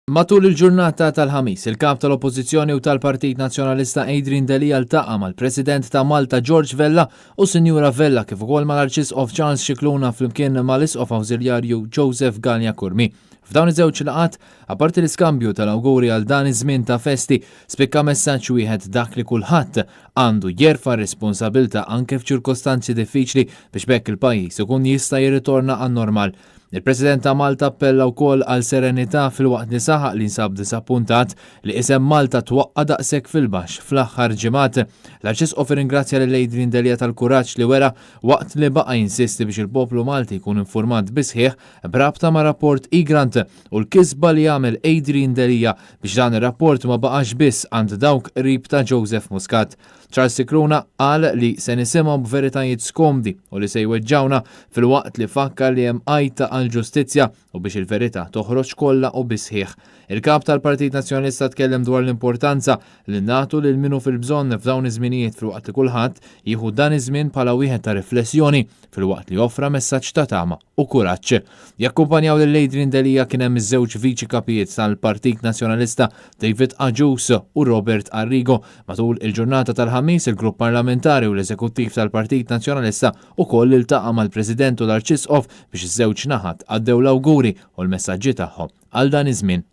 Matul il-ġurnata tal-Ħamis, il-Kap tal-Oppożizzjoni u tal-Partit Nazzjonalista Adrian Delia ltaqa' mal-President ta' Malta George Vella u Sinjura Vella kif ukoll mal-Arċisqof Charles Scicluna flimkien mal-Isqof Awżiljarju Joseph Galea Curmi. F'dawn iż-żewġ laqgħat, apparti l-iskambju tal-awguri għal dan iż-żmien ta' festi, spikka messaġġ wieħed dak li kulħadd għandu jerfa' r-responsabilità anke f'ċirkostanzi diffiċli biex b'hekk il-pajjiż ikun jista' jirritorna għan-normal. Il-President ta' Malta appella wkoll għal serenità filwaqt li saħaq li jinsab diżappuntat li isem Malta twaqqa' daqshekk fil-baxx fl-aħħar ġimgħat. L-Arċisqof irringrazzja lil Adrian Delia tal-kuraġġ li wera waqt li baqa' jinsisti biex il-poplu Malti jkun infurmat bis-sħiħ b'rabta ma' rapport Egrant u l-kisba li għamel Adrian Delia biex dan ir-rapport ma baqax biss għand dawk qrib ta' Joseph Muscat. Charles Scicluna qal li se nisimgħu b'veritajiet skomdi u li se jweġġgħuna filwaqt li fakkar li hemm għajta għall-ġustizzja u biex il-verità toħroġ kollha u bis-sħiħ. Il-Kap tal-Partit Nazzjonalista tkellem dwar l-importanza li nagħtu lil min hu fil-bżonn f'dawn iż-żminijiet filwaqt li kulħadd jieħu dan iż-żmien bħala wieħed ta' riflessjoni filwaqt li offra messaġġ ta' tama u kuraġġ. Jakkumpanjaw lil Adrian Delia kien hemm iż-żewġ Viċi Kapijiet tal-Partit Nazzjonalista David Agius u Robert Arrigo. Matul il-ġurnata tal-Ħamis, il-Grupp Parlamentari u l-Eżekuttiv tal-Partit Nazzjonalista wkoll iltaqa' mal-President u l-Arċisqof biex iż-żewġ naħat għaddew l-awguri u l-messaġġi tagħhom għal dan iż-żmien.